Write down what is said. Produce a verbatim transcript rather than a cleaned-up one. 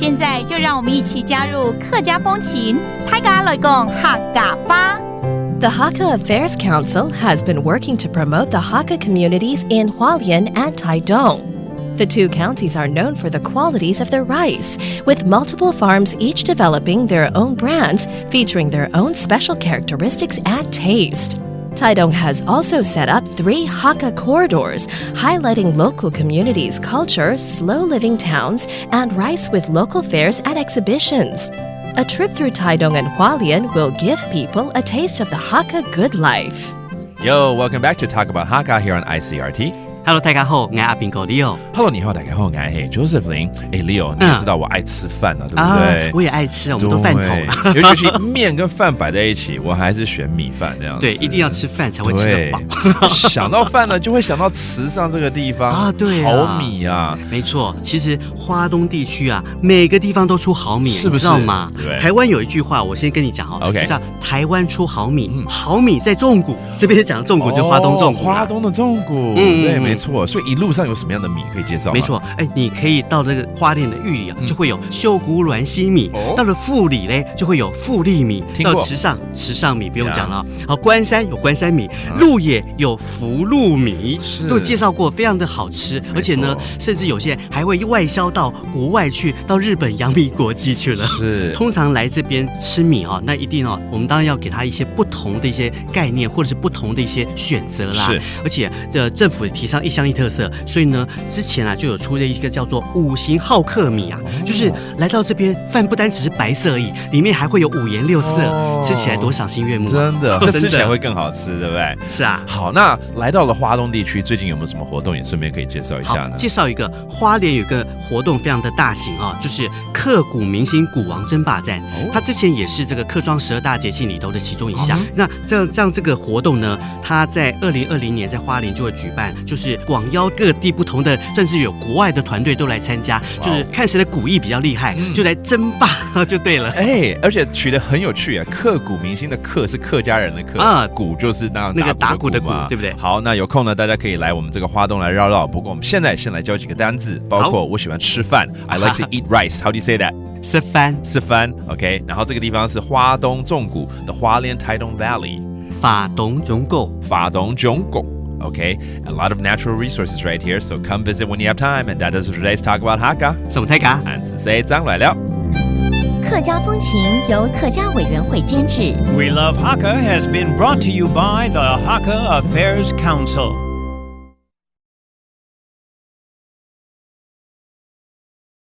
现在就让我们一起加入客家风情，大家来讲客家吧。 The Hakka Affairs Council has been working to promote the Hakka communities in Hualien and Taidong. The two counties are known for the qualities of their rice, with multiple farms each developing their own brands featuring their own special characteristics and taste. Taidong has also set up three Hakka corridors, highlighting local communities' culture, slow living towns, and rice with local fairs and exhibitions. A trip through Taidong and Hualien will give people a taste of the Hakka good life. Yo, welcome back to Talk About Hakka here on I C R T. Hello，大家好，我是阿兵哥 Leo。 Hello，你好，大家好，我是 Joseph 林。哎，Leo，你也知道我爱吃饭啊，对不啊对？，我也爱吃，我们都饭桶。对，尤其是面跟饭摆在一起，我还是选米饭这样子。对，一定要吃饭才会吃得饱。对，想到饭呢，就会想到池上这个地方啊对啊好米啊，没错，其实花东地区啊，每个地方都出好米，是不是你知道吗？对台湾有一句话，我先跟你讲哦 OK 就叫台湾出好米，嗯好米在纵谷。这边讲的纵谷就花东纵谷啦。哦花东的纵谷，嗯对，嗯没错。所以一路上有什么样的米可以介绍吗？没错，哎，你可以到那个花莲的玉里啊，嗯就会有秀姑峦溪米，哦到了富里嘞，就会有富里米，听过到池上，池上米不用讲了。好，关山有关山米，嗯鹿野有福鹿米，是都介绍过，非常的好吃，而且呢错，甚至有些还会外销到国外去，到日本扬名国际去了。是通常来这边吃米哦，那一定哦，我们当然要给他一些不同的一些概念，或者是不同的一些选择啦。是而且这政府也提倡一乡一特色，所以呢，之前啊就有出了一个叫做五行好客米啊，就是来到这边饭不单只是白色而已，里面还会有五颜六色，哦吃起来多赏心悦目啊。真的，这真的吃起来会更好吃，对不对？是啊。好，那来到了花东地区，最近有没有什么活动也顺便可以介绍一好下，呢？介绍一个花莲有一个活动非常的大型啊，就是刻骨铭心鼓王争霸战。哦它之前也是这个客庄十二大节庆里头的其中一项。嗯那这样这样这个活动呢，它在二零二零年在花莲就会举办，就是广邀各地不同的，甚至有国外的团队都来参加，就是看谁的鼓艺比较厉害，嗯就来争霸就对了。哎，而且取得很有趣啊！刻骨铭心的刻是客家人的客啊鼓就是那那个打鼓的鼓嘛，对不对？好，那有空呢，大家可以来我们这个花东来绕绕。不过我们现在先来教几个单字，包括我喜欢吃饭，I like to eat rice. How do you say that? 吃饭，吃饭，OK。然后这个地方是花东纵谷的花莲 Taidong Valley。花东纵谷。花东纵谷，OK。A lot of natural resources right here, so come visit when you have time. And that does it for today's Talk About Hakka. 什么泰嘎？俺是谁张来了。客家风情由客家委员会监制。 We Love Hakka has been brought to you by the Hakka Affairs Council.